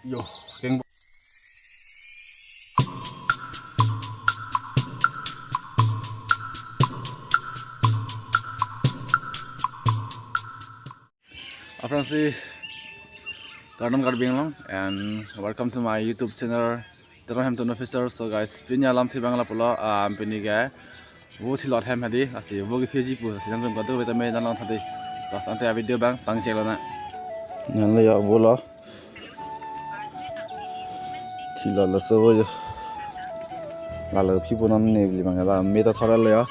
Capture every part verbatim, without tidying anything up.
Yo, keng. Aphrangsi kardom Karbi Anglong and welcome to my YouTube channel, Teron Hemton Official. So guys, pini alamthe abang lapulo, ah, pini ke vo thilot hem hadi, lasi vo kepiji pu, lasi nangtum kadokave tame nang langtha dei. To, tangte avideo abang pangchek lonang. Nang le yo vo lo. Thilot lo so vo yo. Lalo phi pu non ne bili abang la me ta thora le yo.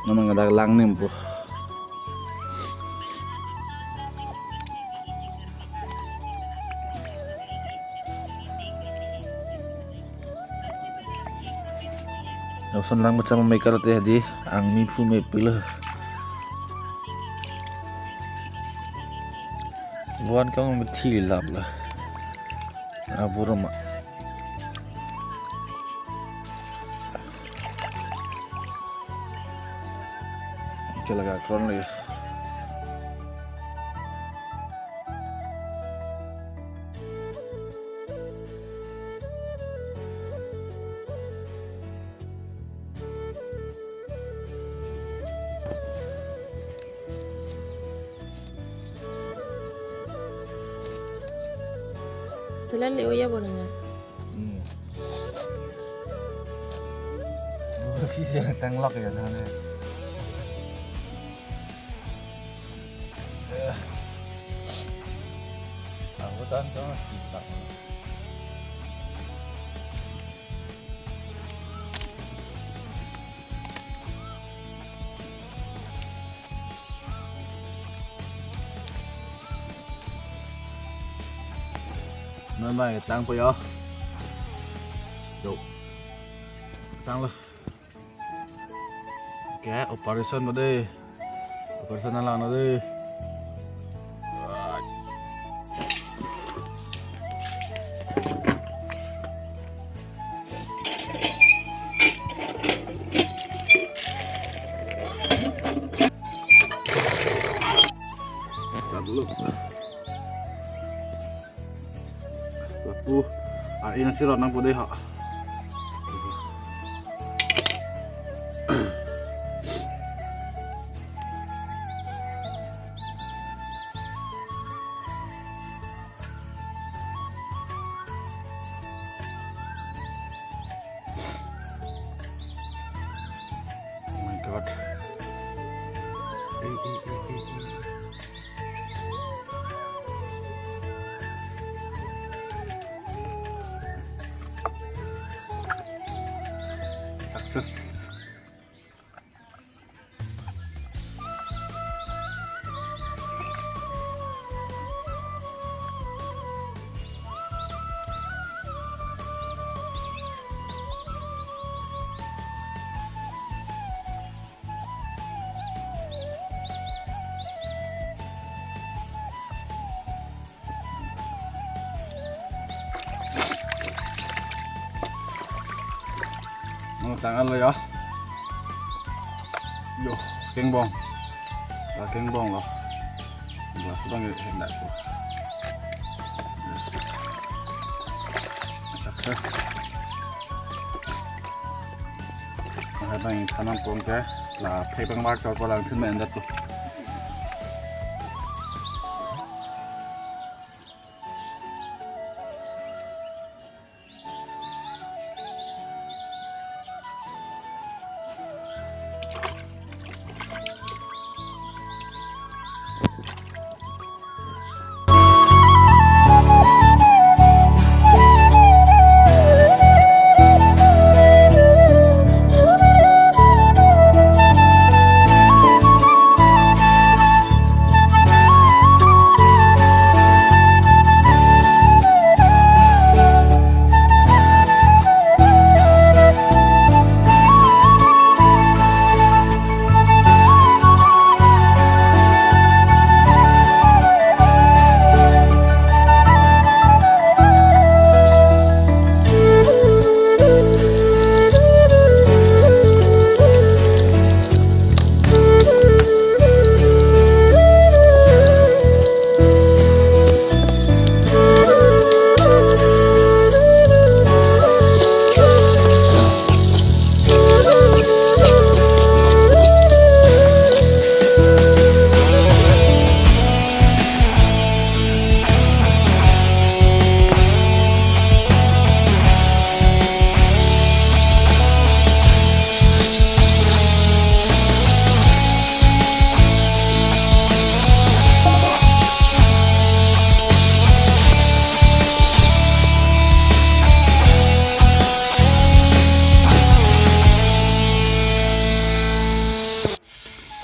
Non abang dak lang nem pu. Lapuson lang macam mekar te hadi, angmi phu me pilo. Vo-an kong me thilap lo. Aburoma. Kelaga kron le. Selain le oya bonanga. Hmm. Oh, si yang tanglok ya, tangan ya. Eh. Aku tahan sama si tak. Non abang tang po yo. Yo. Tang lo. Oke, operation po dei. Operation alang lo dei. Start dulu. Lapu, ah, ini sirot nang po dei ha. Oh my God. Eh, eh, eh, eh, eh. Success. Oh, tang-an lo ya. Yo, kengbong. La kengbong lo. La, kurang ya, hendak ko. Success. Nah, bang, kanan pong ke. La, phe bang mar chor palang thun men dat ko.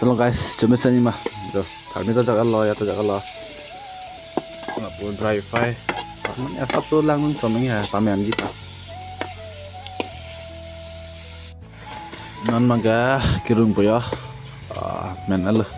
Chalo guys, chumi sani ma. Do, tharmi ta jak alo, ya ta jak alo. Lapu dry fry. Mane asap so lang nung chomeng ya, pamen ji ta. Non maga kirung po ya. Ah, men alo.